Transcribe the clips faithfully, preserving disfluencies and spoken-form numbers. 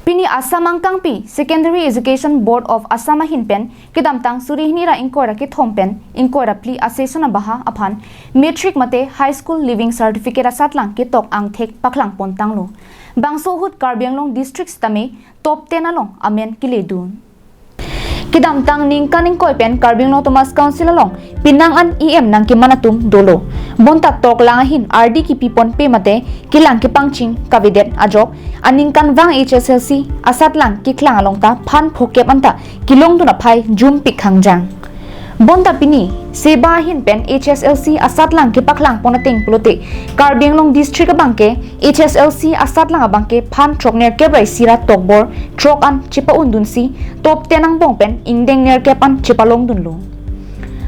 Pini Assam angkangpi Secondary Education Board of Assam ahin pen kedamtang suri hini ra ingkoi ra kethom pen ingkoi ra phli a-session abaha aphan matric mate high school leaving certificate asatlang ketok angthek paklang pon tanglo. Bangso ahut Karbi Anglong district sitame top ten along amen keledun. Kedamtang ningkan ingkoi pen Karbi Anglong Autonomous Council along penang an E M nangkeman atum dolo. Bonta toklang ahin ardi kipi ponpe mate kelang kepangching kavedet ajok aningkanvang H S L C asatlang keklang along ta phan phokep anta kelongdun aphai jumpik hangjang. Bonta pini seba ahin pen H S L C asatlang kepaklang pon ateng pulote Karbi Anglong district abangke H S L C asatlang abangke phan throk nerkep ra isi ra tokbor throk an chepa-undunsi top ten angbong pen ingdeng nerkep an chepalongdunlo.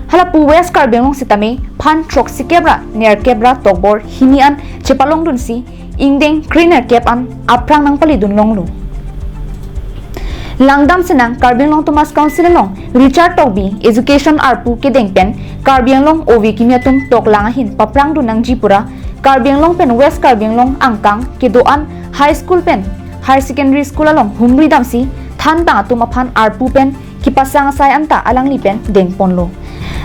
Halapu West Karbi Anglong sitame phan throksikep ra nerkep ra tokbor hini an chepalongdunsi ingdeng kre nerkep an aphrang nangpaledun longlo. Langdam senang Karbi Anglong Autonomous Council along Richard Tokbi Education arpu kedeng pen Karbi Anglong ove kimi atum toklang ahin paprangdun nangji pura Karbi Anglong pen West Karbi Anglong angkang kedo-an high school pen higher secondary school along humri damsi thanbang atum aphan arpu pen kepasang asai anta alangli pen dengponlo.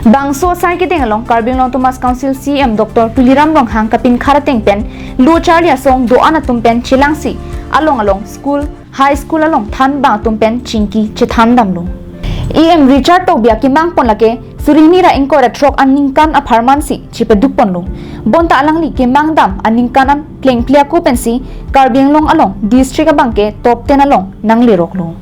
Bangso asai kedeng along Karbi Anglong Autonomous Council C E M Doctor Tuliram Ronghang kapinkhat ateng pen lo charli asong do-an atum pen chelangsi along along school, high school along thanbang atum pen chingki chethan damlo. E M Richard Tokbi akemang pon lake suri hini ra ingkoi ra throk aningkan apharmansi chepaduk ponlo. Bonta alangli kemang dam aningkan an klengple ako pensi Karbi Anglong along district abangke top ten along nangleroklo.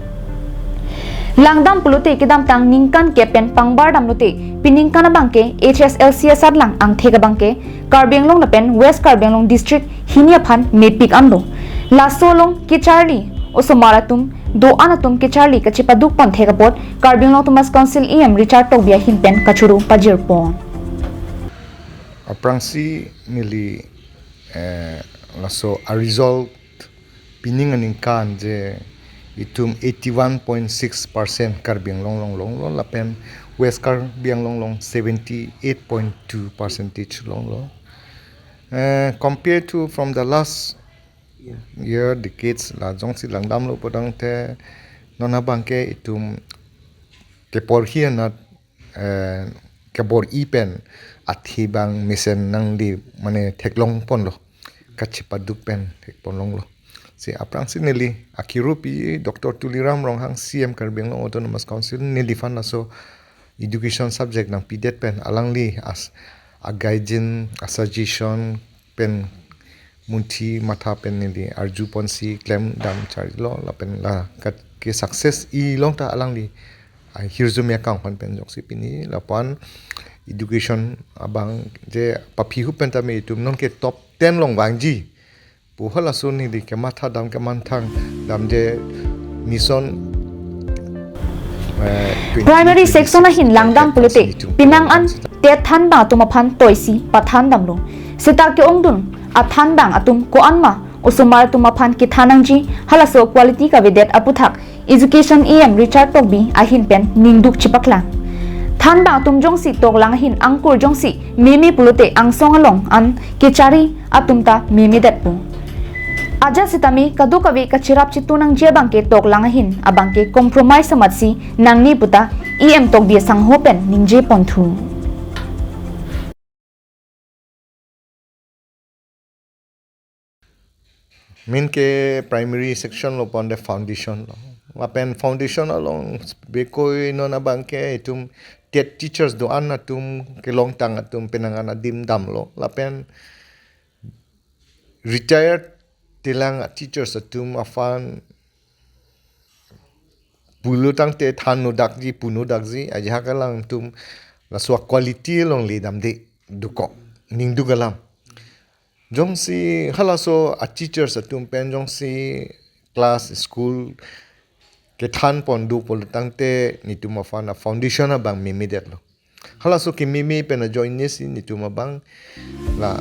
Langdam pulote kedamtang ningkan kep pen pangbar damlote peningkan abangke H S L C asatlang angthek abangke Karbi Anglong lapen West Karbi Anglong district hini aphan mepik anlo. Laso along kecharli osomar atum do-an atum kecharli kachepaduk pon thek apot Karbi Anglong Autonomous Council E M Richard Tokbi ahin pen kachoro pajirpon. Aphrangsi neli, eh, laso a-result pining aningkan je itum eighty-one point six percent Karbi Anglong along longlo lapen West Karbi Anglong along seventy-eight point two percentage longlo. Eh, compared to from the last year decades la jongsi langdamlo putangte non abangke itum keporhi anat, eh, kebor-i pen athi abang mesen nangdi mane theklong ponlo, kachepaduk pen thek pon longlo. Si aphrangsi neli akirupi Doctor Tuliram Ronghang C E M Karbi Anglong Autonomous Council neliphan laso education subject nangpidet pen alangli as a guardian, a suggestion pen munthi matha pen neli arju ponsi klem dam charlilo lapen la kat ke success-i longta alangli ahirjume akangphan pen jongsi pini lapen education abang je paphihu pen tame itum nonke top ten along vangji pu halaso neli kematha dam kemanthang dam je mission, eh, twenty twenty-six. Primary section ahin langdam pulote penang an TET thanbang atum aphan toisi pathan damlo. Seta ke-ongdun athanbang atum ko-an ma osomar atum aphan kethan nangji halaso quality kavedet aputhak Education E M Richard Tokbi ahin pen ningduk chepaklang. Thanbang atum jongsi toklang ahin angkur jongsi meme pulote angsong along an kechari atum ta memedetpo. Ajat sitame kadokave kacherap chetu nangji abangke toklang ahin abangke compromise amatsi nangne puta E M Tokbi asangho pen ningje ponthu. Main ke primary section lo ponte foundation lo. Lapen foundation along bekoi non abangke itum TET teachers do-an atum kelongtang atum penang an adim damlo. Lapen retired telang teachers atum aphan pulo tangte than nodakji, pu nodakji, ajahak alangtum laso quality along le damde dokok, ningduk alam. Jongsi halaso a teachers atum pen jongsi class school kethan pon do pulo tangte netum aphan a foundation abang memedetlo. Halaso kememe pen ajoine si netum abang la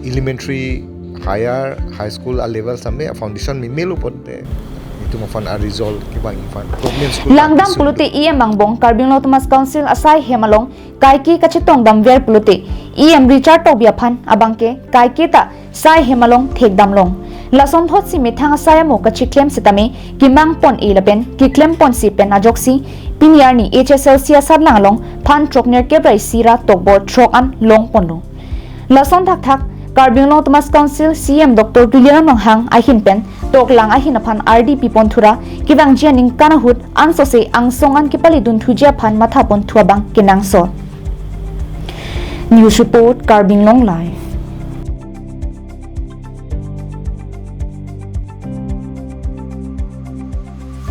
elementary, higher, high school a level sampe a foundation memelo ponte netum aphan a result kevang iphan government school. Langdam pulote E M angbong Karbi Anglong Autonomous Council asai hem along kaike kachetong damver pulote E M Richard Tokbi aphan abangke kaike ta sai hem along thekdam long. Lason thotsi methang asai amo kachiklem setame kemang pon-e lapen keklem ponsi pen ajoksi pini arni H S L C asatlang along phan throknerkep ra isi ra tokbor throk an long ponlo. Lason thakthak Karbi Anglong Autonomous Council C E M Doctor Tuliram Ronghang ahin pen toklang ahin aphan ardi pipon thura kevangji aningkan ahut ansose angsong an kepale dunthuji aphan matha pon thu abang kenangsot. News report, Karbi Anglong Live.